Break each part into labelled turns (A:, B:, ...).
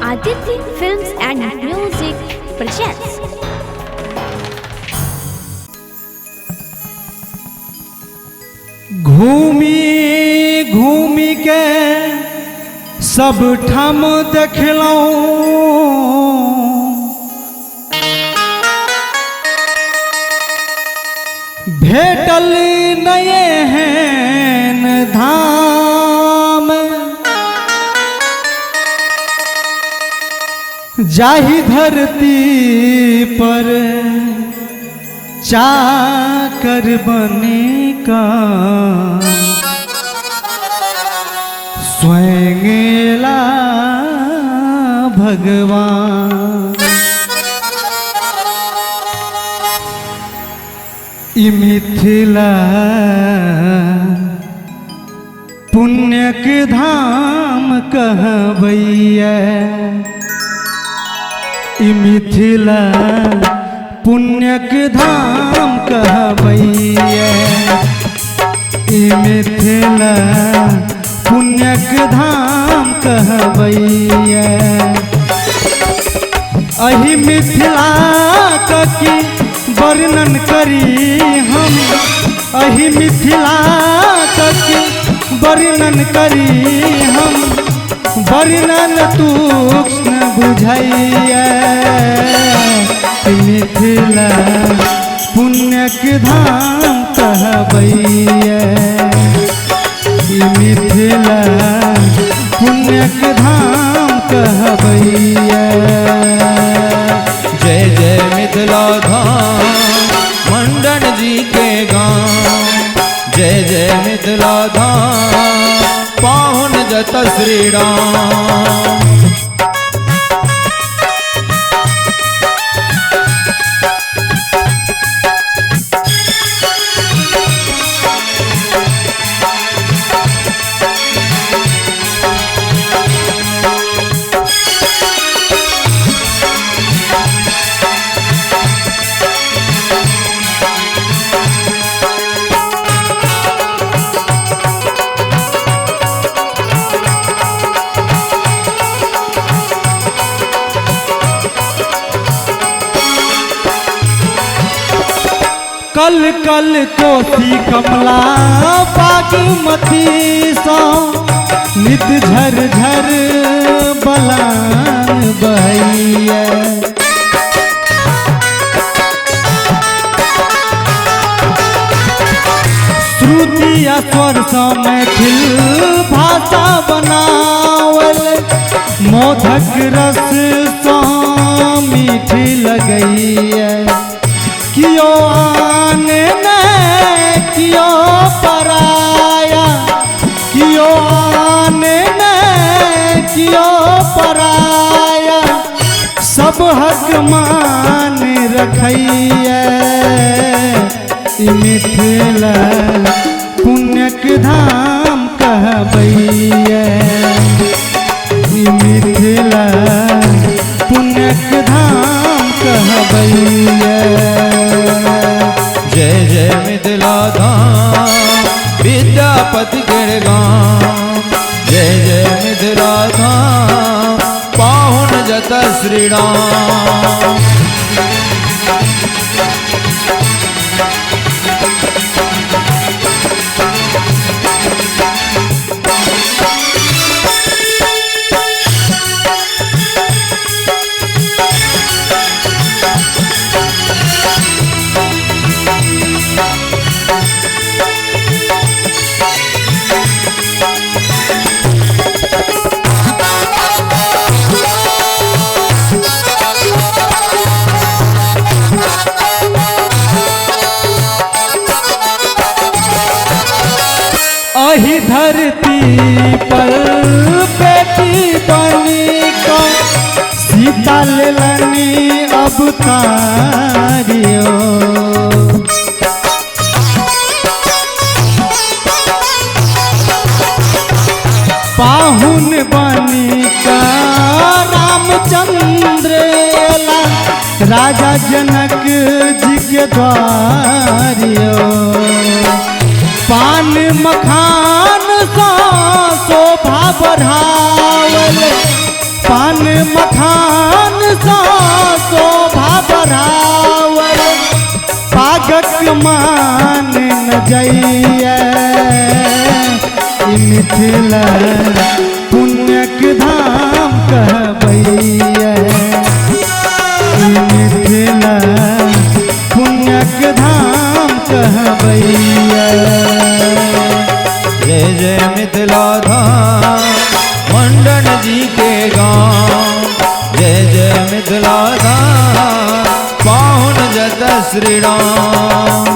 A: Aditya Films and Music presents.
B: घूमी घूमी के सब ठाम देखलहुँ, भेटल नहि एहन धाम जाहि धरती पर चाकर बने का स्वयं एला भगवान। ई मिथिला पुण्यक धाम कहबैया, ई मिथिला पुण्यक धाम कहबैया, ई मिथिला पुण्यक धाम कहबैया। अहि मिथिला की वर्णन करी हम, अहि मिथिला की वर्णन करी हम, वर्णन तूक्ष्ण बुझैया। मिथिला पुण्यक धाम कहबैया, मिथिला पुण्यक धाम कहबैया।
C: जय जय मिथिला धाम मंडन जी के गाँव, जय जय मिथिला धाम पाहुन जत श्री राम।
B: कल कल कोसी कमला बागमती सो नित झर झर बलान बहैया। श्रुति स्वर सँ मैथिल भाषा बनावल, मोदक रस सँ मीठ लगैया। कियो आन ने कियो पराया, कियो आन ने कियो पराया, सब हक मान रखैया। ई मिथिला पुण्यक धाम कहबैया, ई मिथिला पुण्यक धाम कहबैया।
C: जय जय मिथिला धाम विद्यापति के गाँव, जय जय मिथिला धाम पाहुन जत श्री राम।
B: अहि धरती पर बेटी बनी का सीता लेलनी अवतारियो, पाहुन बनी का रामचंद्र एला राजा जनक जी के द्वारियो। पान मखान सा शोभा बढ़ावल, पान मखान सा शोभा बढ़ावल, पागक मान न जाइए। ई मिथिला पुण्यक धाम कहबैया, ई मिथिला पुण्यक धाम कहबैया।
C: जय जय मिथिला धाम मंडन जी के गाँव, जय जय मिथिला धाम पाहुन जत श्री राम।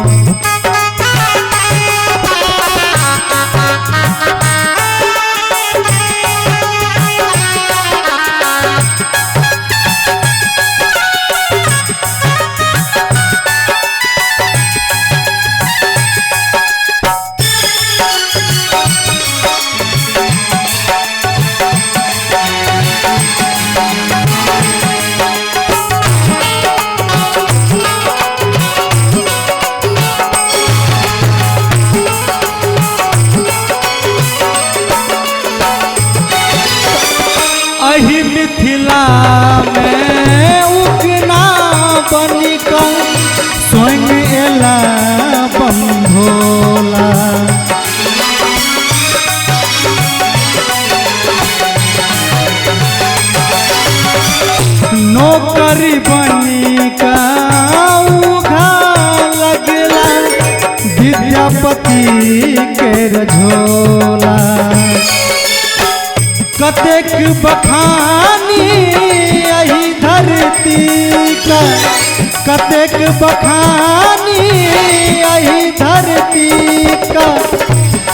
B: अहि मिथिला में उगना बनिक स्वयं एला बम भोला। नौकरी बनिक उघा लगला विद्यापति के झोला। कतेक बखानी अहि धरती का, कतेक बखानी अहि धरती का,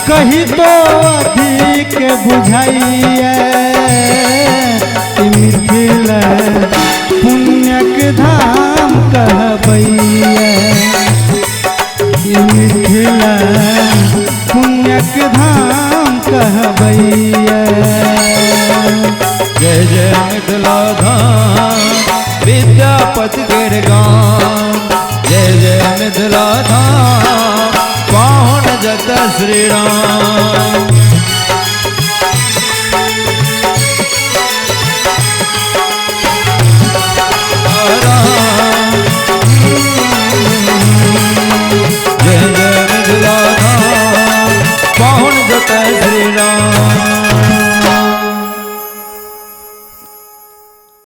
B: कही तो अधिक बुझाइए। ई मिथिला पुण्यक धाम कहबैया, ई मिथिला पुण्यक धाम कहबैया।
C: जय जय मिथिला धाम विद्यापति केर गाँव, जय जय मिथिला धाम पाहुन जत श्री राम।